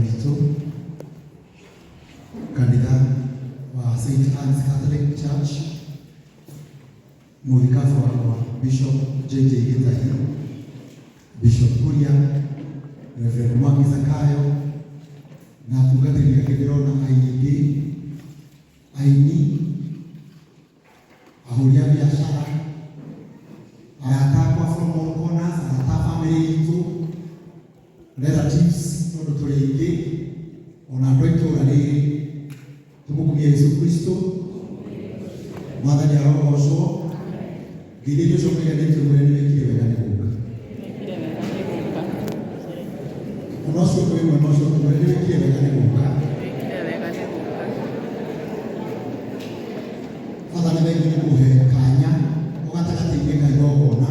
Witũ, kanitha wa St. Anne's Catholic Church, mũthikabu wakwa Bishop JJ Gĩtahi, Bishop Kuria, Reverend Mwangi Zakayo na atungatĩri angĩ ndĩrona aingĩ, aini, ahũri a biacara, arata akwa from all corners, arata a family itũ, relatives tondũ tũrĩ aingĩ, ona andũ a itũũra rĩrĩ. Tũmũkumie Yesu Kristo. Mwathani arogocwo. Ngeithia iria ũcokagia nĩ njũgũre nĩ wĩkire wega nĩ gũka. Wĩkire wega nĩ gũka. Ona ũcio ũngĩ wĩ mwena ũcio ũngĩ mwĩre nĩ wĩkire wega nĩ gũka. Wĩkire wega nĩ gũka. Baba nĩ thengiũ nĩ kũhe kanya o gatagatĩ-inĩ ka igongona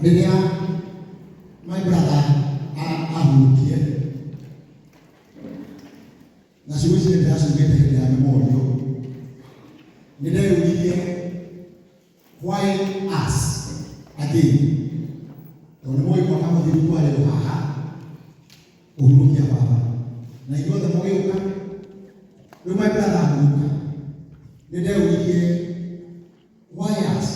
rĩrĩa my brother ahurũkire na ciugo ici ndĩraciugĩte hĩndĩ ya memorial nĩ ndeyũririe why us again tondũ nĩ mũĩ mwaka mũthiru twarĩ o haha kũhurũkia baba na inyuothe mũgĩũka rĩu my brother ahurũka nĩ ndeyũririe why us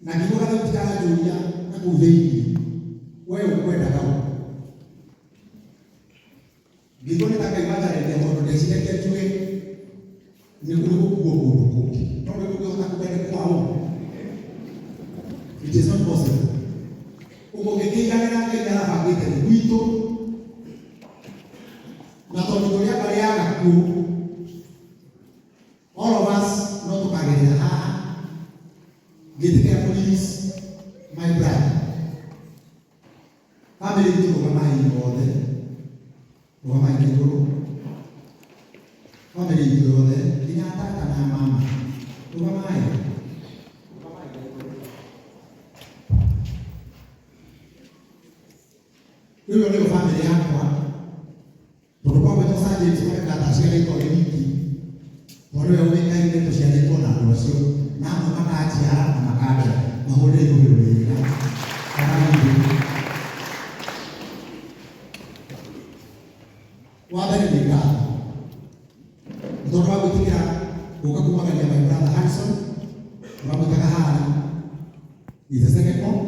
na ngĩigua gathauti karanjũria na kũu thĩinĩ we ũkwendaga ũ ngĩigua nĩ ta Ngai wanjarĩria tondũ ndeciragia njuge nĩ gũkuo kũndũ kũngĩ no rĩu ndũngĩhota kuga nĩ kwa ũ. It is not possible. Ũguo ngĩkĩiganĩra Ngai nĩarabangĩte nĩ gwitũ na tondũ tũrĩ a mbarĩ ya gakuũ all of us no tũkagerera haha ngĩtĩkĩra kũ release my brother. Family itũ rũgamai yothe, rũgamai na igũrũ. Family itũ yothe nginya tata na mama, rũgamai, rũgamai na igũrũ. Rĩu ĩyo nĩyo family yakwa tondũ kwa gwĩtwo Sir James onekaga ta aciarĩtwo arĩ wiki tondũ nĩwe ũĩkaine tũciarĩtwo na andũ acio na amwe makanjiara na makandera mahũrĩre igũrũ wega kana igũrũ. Wa mbere nĩ ngatho nĩ tondũ wa gwĩtĩkĩra gũka kumagaria my brother Harrison ũramwĩtaga Harry is the second born.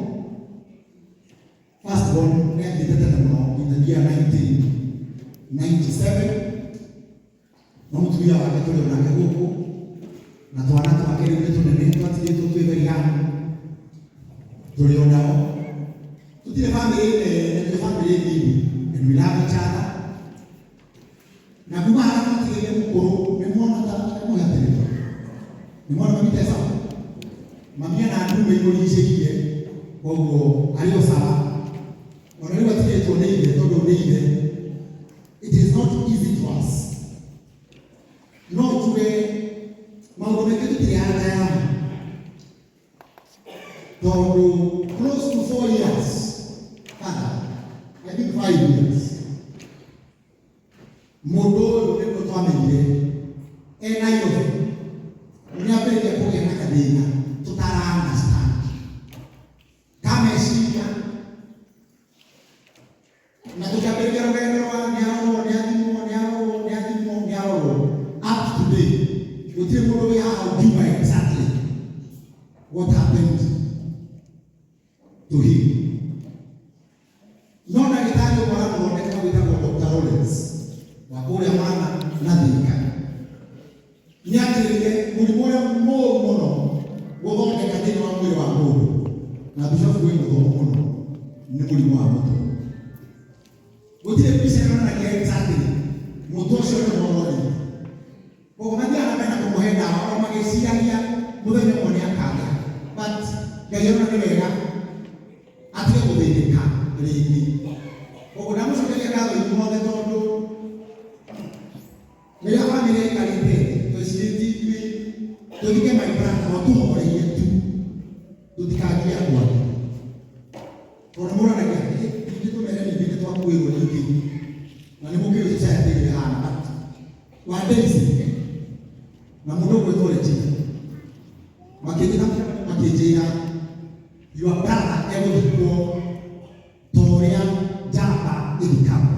First born nĩ athiĩte tene mũno in the year 1997 no mũtumia wake tũrĩ onake gũkũ na twana twake rĩu nĩ tũnene twatigĩtwo twĩ very young tũrĩ onao tũtirĩ bamĩrĩ nene twĩ bamĩrĩ nini and we love each other na kuma harĩa mwatigĩire mũkũrũ nĩ mwana ta mũhe atĩrĩ nĩ mwana mami te sawa mami ana ndume imũrigicĩirie koguo arĩ o sawa ona rĩu atigĩtwo nĩ ithe tondũ nĩ ithe. It is not easy to us no njuge maũndũ maingĩ tũtirĩ arata tondũ close to 4 years kana I think 5 years mũndũ ũyũ nĩguo twamenyire e Nairobi nĩ ambĩrĩria kũgĩa na gathĩna tũtara understand ka meciria na tũkĩambĩrĩria rũgendo rwa nĩ arorwo nĩ athimwo nĩ arorwo nĩ athimwo nĩ arorwo up to today gũtirĩ mũndũ wĩ haha ũngiuga exactly what happened to him no ndagĩtarĩ ũmwe aramũthondeka wĩtagwo Dr. Lawrence wa kũrĩa Murang'a na Thika nĩ anjĩrire mũrimũ ũrĩa mũũru mũno gũthondeka thĩinĩ wa mwĩrĩ wa mũndũ na bishofu wĩ mũthomu mũno nĩ mũrimũ wa mũtwe. Gũtirĩ mbica yonanagia exactly mũtwe ũcio nĩ ũrorire koguo mathiaga na mbere na kũmũhe ndawa o magĩciragia mũthenya ũmwe nĩ akagĩa but Ngai arona nĩ wega atige gũthĩnĩka rĩngĩ. Koguo ndamũcokeria ngatho inyuothe tondũ rĩrĩa bamĩrĩ yaikarĩte thĩ twecirĩtie ithuĩ tũthike my brother no tũhoreirie tu tũtikangie andũ angĩ tondũ mũranagia ningĩ tũmere ningĩ nĩ twakuĩrwo ningĩ na nĩ mũkĩũĩ society ĩrĩa ĩhana but wa Daisy na mũndũ ũgwĩtwo Regina makĩnjĩta makĩnjĩra. Your brother egũthikwo ta ũrĩa njamba ĩthikagwo.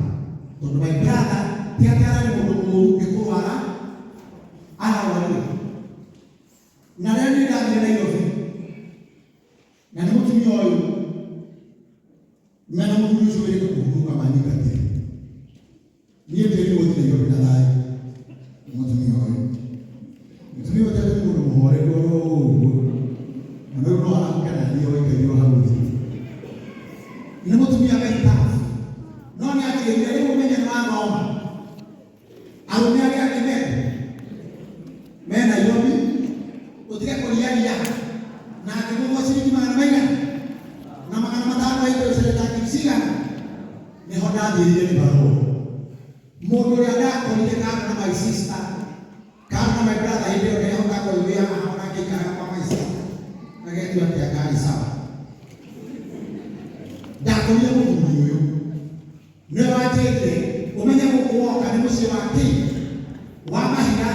Tondũ my brother ti atĩ ararĩ mũndũ mũũru, nĩ kũrwara ararwarire. Na rĩrĩa niĩ ndathire Nairobi, na nĩ mũtumia ũyũ mena mũthuri ũcio wĩrĩte kũhurũka manyingatire. Niĩ ndĩrirwo gũthiĩ Nairobi na thayũ. Mũtumia ũyũ. Mũtumia ũyũ ti atĩ nĩ mũndũ mũhoreru oro ũguo. Na rĩu no arahũke na athiĩ oikaire o hau thĩ. Nĩ mũtumia very tough. No nĩ anjĩrire rĩu ũmenye nĩ wathoma. Arũme arĩa angĩ mekũ? Me Nairobi, ũtige kũriaria. Na akĩgũthwo ciringi magana maigana? Na 500 hĩndĩ ĩyo ciarĩ ta ngiri cigana? Nĩho ndathiĩrire nĩ barũa. Mũndũ ũrĩa ndakorire kando na my sister, kando na my brother hĩndĩ ĩyo ndehokaga ũyũ wĩ haha onake aikaraga kwa my sister. Agetua atĩ anga sawa. Ndakorire mũthuri ũyũ. Nĩwe wanjĩrire ũmenye gũkũ woka nĩ mũciĩ wa kĩ? Wa mahiga,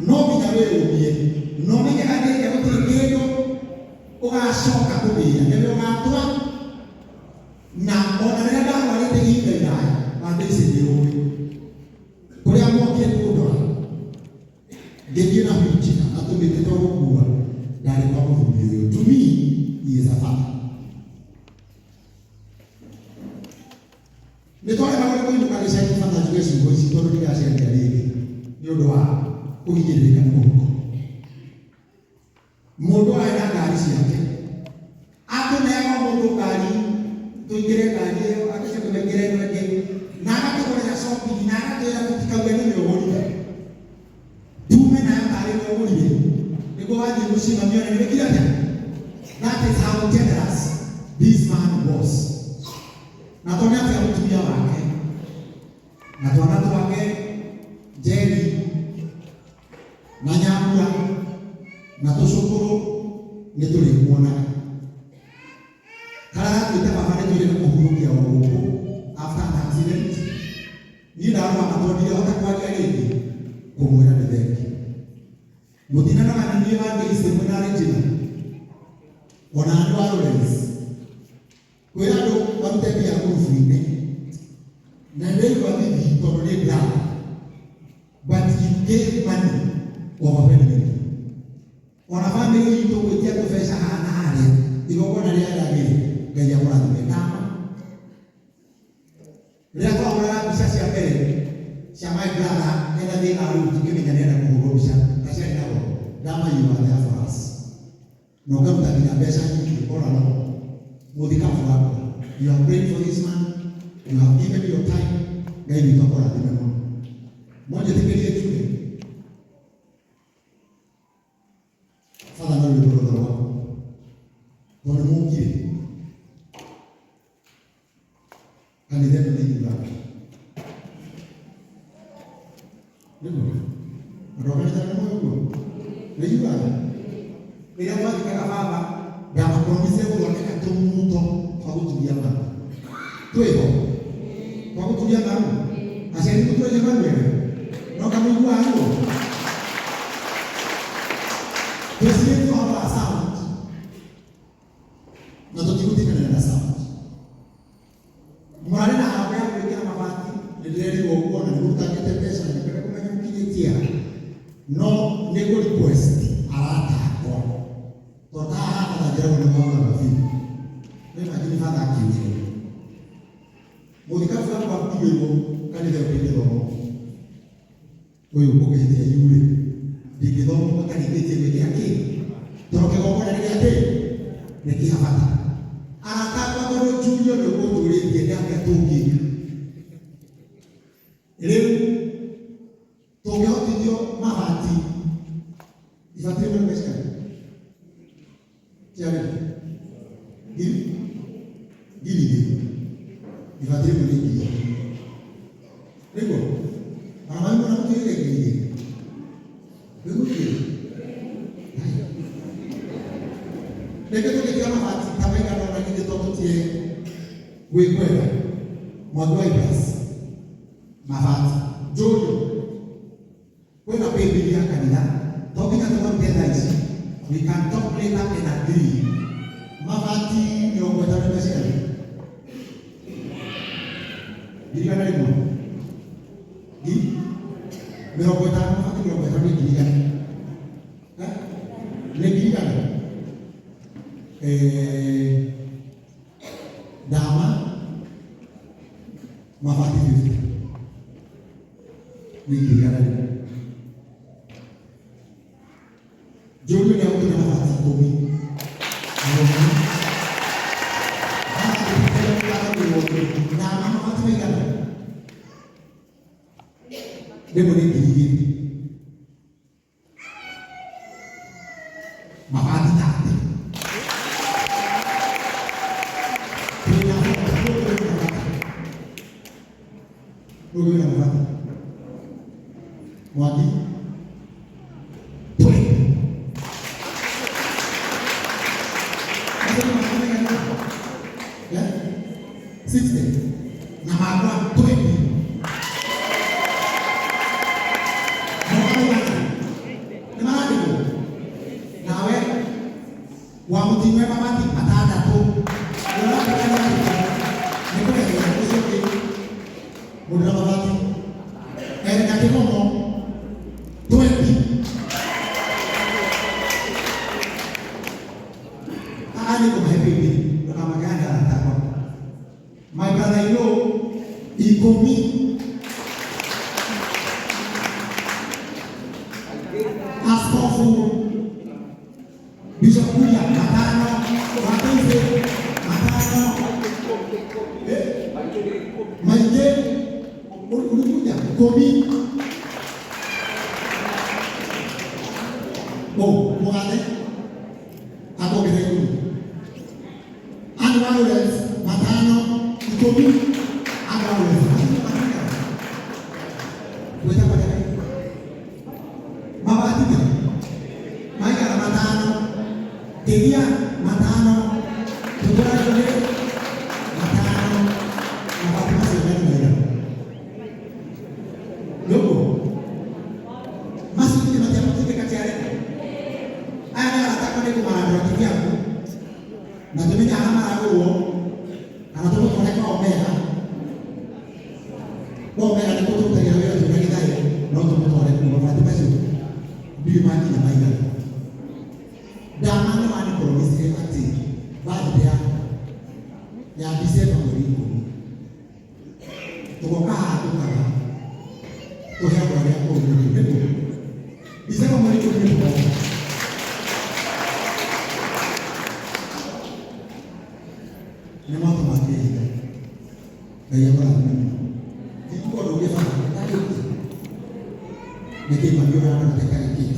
no nginya wĩyũmie. Na ũmenye gathĩnja gũtirĩ kĩndũ ũgacoka kũgĩa. Nĩwe ũgatwa. Na ona rĩrĩa ndarwarĩte ihinda iraya, Wandĩici nĩũĩ. Kũrĩa mokire kũndora, ngĩthiĩ na wheelchair na tũmĩtĩ twa gũkua, ndarĩ kwa mũthuri ũyũ. To me, he is a father. Nĩ twaremagwo nĩ kũinũka gĩcagi bata njuge ciugo ici tondũ ndigaciaria rĩngĩ nĩ ũndũ wa kũhinyĩrĩrĩka nĩ mũhuko. Mũndũ arĩ na ngari ciake, atũneaga o mũndũ ngari, tũingĩre ngari ĩyo, agacoka maingĩre ĩno ĩngĩ, na agatũgũrĩra shopping, na agatwĩra tũtikauge nĩwe ũgũrire. Tume nayo tarĩ we ũgũrire, nĩguo wathiĩ mũciĩ mami one nĩwĩkire atĩa. That is how generous this man was. Na to nĩ atiga mũtumia wake na twana twake Njeri na Nyambura na tũcũkũrũ nĩ tũrĩmuonaga. Karĩa gatuĩte baba nĩ twĩrĩga kũhurũkia o gũkũ after an accident. Niĩ ndarũgama tondũ ndingĩhota kwaria rĩngĩ kũmwĩra nĩ thengiũ. Mũtinanoga nĩ niĩ wa Daisy mwĩna Regina ona andũ a Lawrence kwĩra andũ marute mbia ngurubu-inĩ na ndĩraigua thithi tondũ nĩ brother but you gave money overwhelmingly. Ona family itũ gwĩtia tũbeca haha na harĩa igongona rĩa ragĩrĩ Ngai amũrathime. Ndama rĩrĩa twahũraga mbica cia mbere cia my brother ena thĩna rĩu tũkĩmenya nĩenda kũhũrwo mbica na ciarĩ na goro, ndama you are there for us na ũkaruta nginya mbeca nyingĩ all along. Mũthikabu wakwa, you have prayed for this man, you have given your time, Ngai witũ akũrathime mũno. Mũnjĩtĩkĩrie njuge Father no rwĩmbo rwothe rwaku tondũ nĩ mũkire kanitha ĩno nĩ yuraga nĩguo andũ a kanitha nĩ moĩ ũguo nĩ yuraga. Rĩrĩa twathikaga baba ndamapromisire gũthondeka tũmuto twa gũturia maru twĩho twa gũturia maru aciari mũturagia maru wega no kamũiguaga ruo twĩcirĩtie ũhoro wa sound na tũtigũtindanĩra na sound. Mũrarĩ na harambee ya gwĩkĩra mabati nĩ ndĩrerirwo ũguo na nĩmũrutangĩte mbeca na nĩngwenda kũmenya mũkinyĩtie ha no nĩ ngũ request arata akwa tondũ haha batha njĩragwo nĩ mwauraga biũ no imagine batha akiugire mũthikabu wakwa ndigĩirwo kanitha ĩyo ndĩngĩthomwo ũyũ ũkĩhĩtia yure ndingĩthomwo ũtarĩkĩtie gwĩkĩra kĩ tondũ kĩgongona nĩ gĩa kĩ nĩ kĩa bata arata akwa tondũ Julio nĩ ũkũnjũrĩtie nĩ atĩa tũngĩka rĩu tũngĩhotithio mabati ibati rĩmwe nĩ mbeca ciarĩ ngiri ngiri igĩrĩ ibati rĩmwe nĩ 2,000 nĩguo ona maĩ mona mũtwĩrĩre 2,000 nĩguo kĩ rĩngĩ tũngĩtiga mabati ta maigana ũna githĩ to tũtige gwĩ kwega mwaki wa ibras mabati njũrio kwĩna paybill ya kanitha to nginya tũmarute thaa ici we can talk later and agree mabati. 100,000 ngiri 50, mabati 50 nĩ 100,000. Eh? Nĩ 100,000. Eh, ndama mabati 50 nĩ 100,000. Njũrio nĩ agũtũra mabati 10. Ndama mabati maigana? Rĩmwe nĩ 2,000. Mabati 30. Twĩna wĩna mabati. Mwangi 20. Macio nĩ mabati maigana? Eh? 60. Na makwa 20. Moka maigana? Nĩ marandĩkwo? Nawe wa mũting'oe mabati 6. Ũrandĩka nĩ andĩka. Nĩ kũrehera ũcio ũngĩ. Mũndũ na mabati. Erika Kĩgomo 20. Aa nĩ kũmahe baby. Ndũkamakane arata akwa. My brother in law 10. Askofu Bishop Kuria 5. Wateise 5. Eh? Maingĩ ulikuja 10. Oh, mũgathe akuongerera 10. Andũ a Lawrence 5 10. Andũ a Lawrence macio nĩ matigara. Gwĩtagwo atĩa? Mabati maigana 5. Teithia 5. Tũtũra 5. Mabati macio mena maigana? Nĩũguo? Macio nĩ matiabatiĩ katiarĩ. Aya nĩ arata akwa nĩ kũmarandũra kĩbĩaku na tũmenye harĩa maragũrwo kana tũmũtware kwa Omega. Kwa Omega nĩkuo tũrutagĩra wĩra twĩna Gĩthaĩ, no tũmũtware kuo. Mabati macio ndiũĩ makinya maigana. Ndama nĩ wanipromisire atĩ birthday yakwa ya December 10 tũgoka haha tũkaga tũhe andũ arĩa akũrũ mũtu nĩguo December 10 nĩ tũgoka. Nĩ mwatũmatire ihinda. Ngai akũrathime mũno. Ndikuona ũngĩ baba ndarĩkia nĩkĩ mami ũrarora karĩkĩtie.